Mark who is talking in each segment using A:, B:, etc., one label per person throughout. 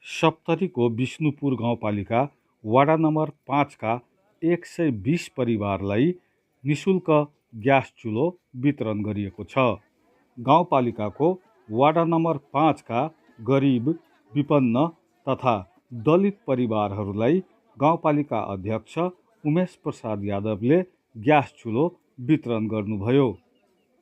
A: सप्तरीको विष्णुपुर गाउँपालिका वडा नम्बर 5 का 120 परिवारलाई निशुल्क ग्यास चुलो वितरण गरिएको छ। गाउँपालिकाको वडा नम्बर 5 का गरिब, विपन्न तथा दलित परिवारहरूलाई गाउँपालिका अध्यक्ष उमेश प्रसाद यादवले ग्यास चुलो वितरण गर्नुभयो।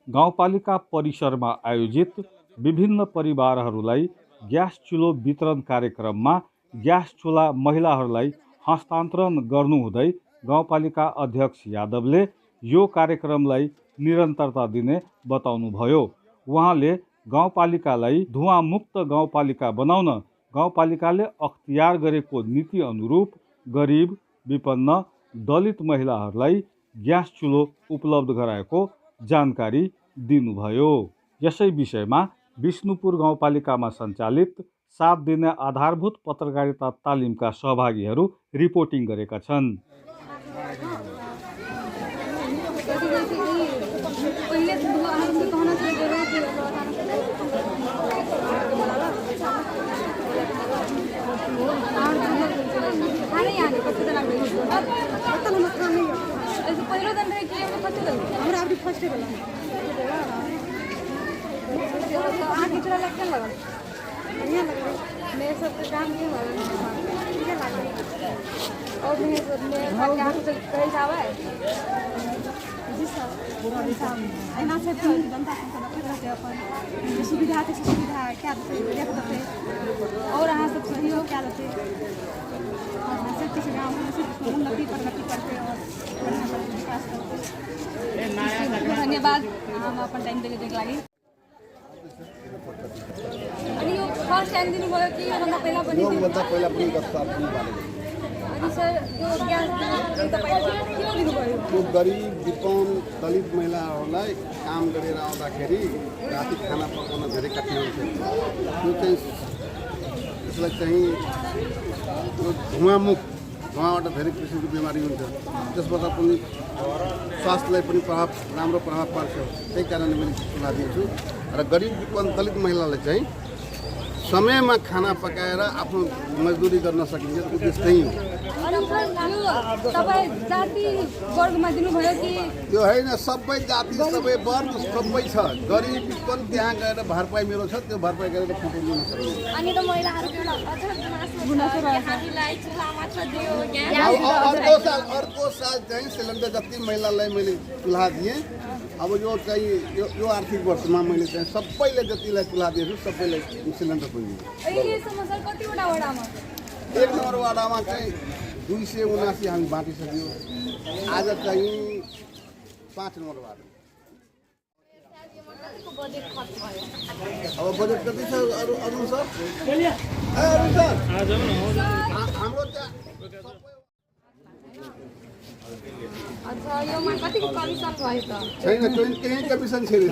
A: गाउँपालिका परिसरमा आयोजित विभिन्न परिवारहरूलाई ग्यास चुलो वितरण कार्यक्रममा ग्यास चुला महिलाहरूलाई हस्तान्तरण गर्नुहुँदै गाउँपालिका अध्यक्ष यादवले यो कार्यक्रमलाई निरन्तरता दिने बताउनुभयो। उहाँले गाउँपालिकालाई धुवामुक्त गाउँपालिका बनाउन गाउँपालिकाले अख्तियार गरेको नीति अनुरूप गरिब, विपन्न, दलित महिलाहरूलाई ग्यास चुलो उपलब्ध गराएको जानकारी दिनुभयो। यसै विषयमा विष्णुपुर गाउँपालिकामा सञ्चालित 7 दिने आधारभूत पत्रकारिता तालिमका सहभागीहरू रिपोर्टिङ गरेका छन्।
B: सुविधा क्या और यहाँ सब सहयोग क्या लेते उन्नति प्रगति करते और विकास करते। धन्यवाद हम अपन टाइम देने के लागि। अनि यो फर्स्ट टाइम दिनुभयो कि योभन्दा पहिला पनि अनि सर यो ग्यास तपाईले किन दिनुभयो?
C: त्यो गरिब, विपन्न, दलित महिलाहरूलाई काम गरेर आउँदाखेरि राति खाना पकाउन धेरै कठिन हुन्छ। त्यो चाहिँ यसलाई चाहिँ धुवाबाट धेरै किसिमको बिमारी हुन्छ, त्यसबाट पनि स्वास्थ्यलाई पनि राम्रो प्रभाव पार्छ। त्यही कारणले मैले सल्लाह दिन्छु र गरिब, विपन्न, दलित महिलालाई चाहिँ समयमा खाना पकाएर आफ्नो मजदुरी गर्न सकिन्छ। उद्देश्य त्यही हो।
B: तपाईँ जाति वर्गमा दिनुभयो कि
C: त्यो होइन, सबै जाति, सबै वर्ग सबै छ। गरिब, विपन्न त्यहाँ गएर भरपाई मेरो छ, त्यो भरपाई गरेर फोटो लिन सकिन्छ।
B: अनि त महिलाहरूको
C: अर्को साल चाहिँ सिलिन्डर जति महिलालाई मैले चुल्हा दिएँ, अब यो चाहिँ यो आर्थिक वर्षमा मैले चाहिँ सबैले जतिलाई चुल्हा दिएछु सबैलाई सिलिन्डर पुगियो। 1 नम्बर वाडामा चाहिँ 279 हामी बाँटिसक्यो। आज चाहिँ 5 नम्बर वाडा। अब बजेट कति छ अरू सर? हाम्रो
B: अच्छा योमा कतिको कमिसन भयो त?
C: छैन, केही कमिसन छैन।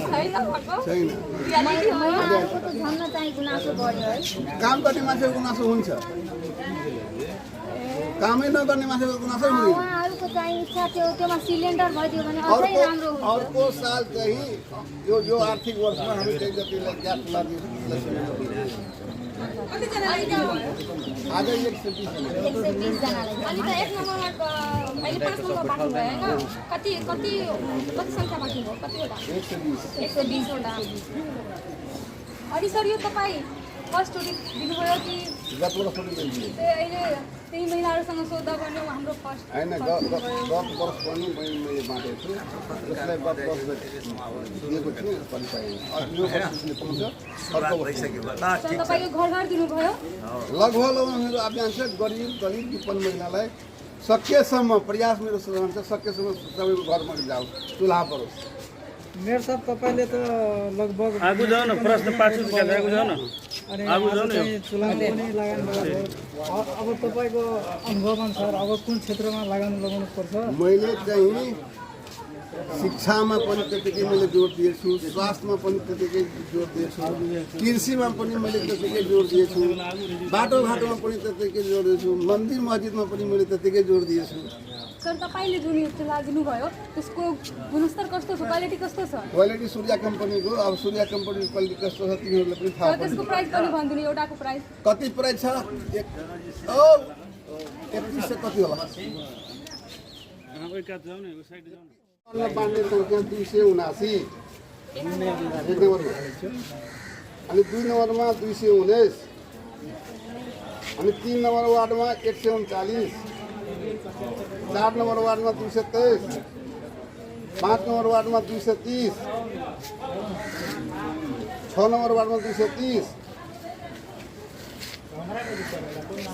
C: काम गर्ने मान्छेको गुनासो हुन्छ, कामै नगर्ने मान्छेको गुनासो हुँदैन। अर्को साल चाहिँ यो आर्थिक वर्षमा हामी चाहिँ जतिलाई ग्यास चुल्हा दिएछौँ आज 120
B: जनालाई। अनि त 1 नम्बरमा अहिले 5 नम्बर बाँड्नु भयो हैन? कति संख्या बाँड्नु भयो? कतिवटा? 120 वटा। अनि सर यो तपाईँ फर्स्ट दिनुभयो कि
C: गत वर्ष
B: अहिले त्यही महिलाहरूसँग सौदा गर्ने हाम्रो फर्स्ट
C: होइन? गत वर्ष पनि मैले बाँडेको छु। जसलाई गत वर्ष दिएको छु पनि पाएँ। यो वर्षले पाउँछ।
B: तपाईँको घर दिनुभयो?
C: लगभग मेरो अभियान छ गरिब, दलित, विपन्न महिलालाई सकेसम्म प्रयास मेरो रहन्छ, सकेसम्म सबैको घरमा जाऊ, चुल्हा परोस्।
D: मेयर साहब तपाईँले त लगभग
E: आगु जाऊ न, प्रश्न पाछु त आगु जाऊ न।
D: अनि चुल्हा पनि लगानी गर्नुभयो। अब तपाईँको अनुभवअनुसार अब कुन क्षेत्रमा लगाउनु पर्छ?
C: मैले चाहिँ शिक्षामा पनि त्यतिकै मैले जोड दिएछु, स्वास्थ्यमा पनि त्यतिकै जोड दिएछु, कृषिमा पनि मैले त्यतिकै जोड दिएछु, बाटोघाटोमा पनि त्यतिकै जोड दिएछु, मन्दिर मस्जिदमा पनि मैले त्यतिकै जोड दिएछु।
B: सर तपाईँले जुन यो चुल्हा दिनुभयो त्यसको गुणस्तर कस्तो छ, क्वालिटी कस्तो छ?
C: क्वालिटी सूर्य कम्पनीको, अब सूर्य कम्पनीको क्वालिटी कस्तो छ तिमीहरूले पनि थाहा
B: सर त्यसको प्राइस पनि भनिदिनु, एउटाको प्राइस
C: कति प्राइस छ? 3100 कति होला? बाँड्ने सङ्ख्या 279 एक नम्बरमा, अनि 2 नम्बरमा 219, अनि 3 नम्बर वार्डमा 139, 4 नम्बर वार्डमा 223, 5 नम्बर वार्डमा 230, 6 नम्बर वार्डमा 230,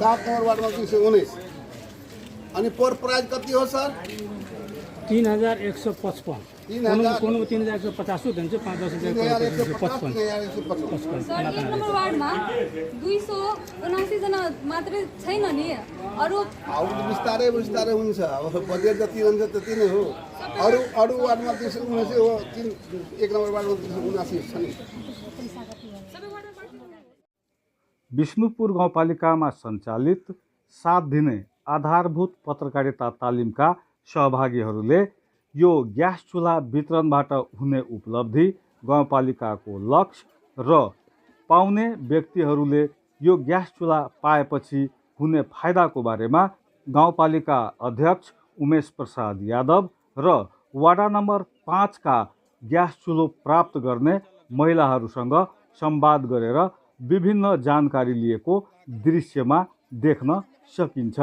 C: 7 नम्बर वार्डमा 219। अनि पर प्राइस कति हो सर?
E: 3155
C: 3000
E: कोनो 3150 दिन्छ 5-10
C: 3155
B: सर एक नम्बर वार्डमा 279 जना मात्रै छैन नि, अरू
C: अब बिस्तारै बिस्तारै हुन्छ, अब बजेट जति हुन्छ त्यति नै हो। अरू वार्डमा 279 हो, 1 नम्बर वार्डमा 279 छ नि।
A: विष्णुपुर गाउँपालिकामा सञ्चालित 7 दिने आधारभूत पत्रकारिता तालिमका सहभागीहरूले यो ग्यास चुल्हा वितरणबाट हुने उपलब्धि, गाउँपालिकाको लक्ष्य र पाउने व्यक्तिहरूले यो ग्यास चुल्हा पाएपछि हुने फाइदाको बारेमा गाउँपालिका अध्यक्ष उमेश प्रसाद यादव र वडा नम्बर 5 का ग्यास चुलो प्राप्त गर्ने महिलाहरूसँग संवाद गरेर विभिन्न जानकारी लिएको दृश्यमा देख्न सकिन्छ।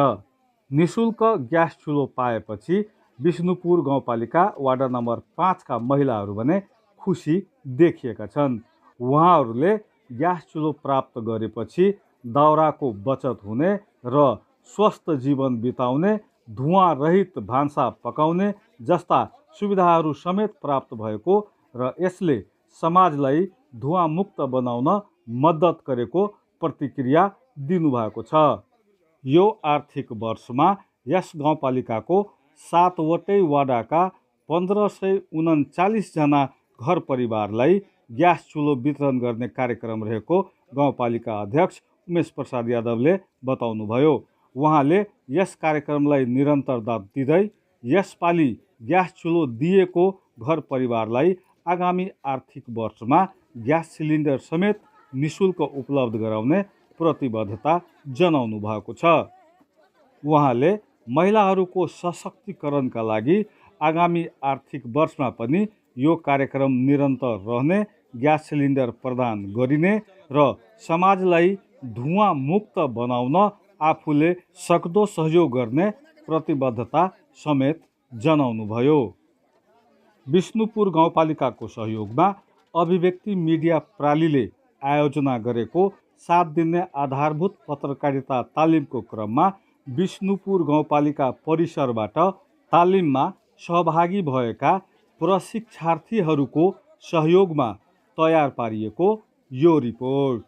A: निशुल्क ग्यास चुलो पाएपछि विष्णुपुर गाउँपालिका वडा नम्बर 5 का महिलाहरू भने खुसी देखिएका छन्। उहाँहरूले ग्यास चुलो प्राप्त गरेपछि दाउराको बचत हुने र स्वस्थ जीवन बिताउने, धुवाँ रहित भान्सा पकाउने जस्ता सुविधाहरू समेत प्राप्त भएको र यसले समाजलाई धुवाँ मुक्त बनाउन मद्दत गरेको प्रतिक्रिया दिनुभएको छ। यो आर्थिक वर्षमा यस गाउँपालिकाको 7 वटै वडाका 1539 जना घर परिवारलाई ग्यास चुलो वितरण गर्ने कार्यक्रम रहेको गाउँपालिका अध्यक्ष उमेश प्रसाद यादवले बताउनुभयो। उहाँले यस कार्यक्रमलाई निरन्तरता दिँदै यसपालि ग्यास चुलो दिएको घर परिवारलाई आगामी आर्थिक वर्षमा ग्यास सिलिन्डर समेत निशुल्क उपलब्ध गराउने प्रतिबद्धता जनाउनु भएको छ। उहाँले महिलाहरूको सशक्तिकरणका लागि आगामी आर्थिक वर्षमा पनि यो कार्यक्रम निरन्तर रहने, ग्यास सिलिन्डर प्रदान गरिने र समाजलाई धुवाँ मुक्त बनाउन आफूले सक्दो सहयोग गर्ने प्रतिबद्धता समेत जनाउनुभयो। विष्णुपुर गाउँपालिकाको सहयोगमा अभिव्यक्ति मिडिया प्रालीले आयोजना गरेको 7 दिने आधारभूत पत्रकारिता तालिमको क्रममा विष्णुपुर गाउँपालिका परिसरबाट तालिममा सहभागी भएका प्रशिक्षार्थीहरूको सहयोगमा तयार पारिएको यो रिपोर्ट।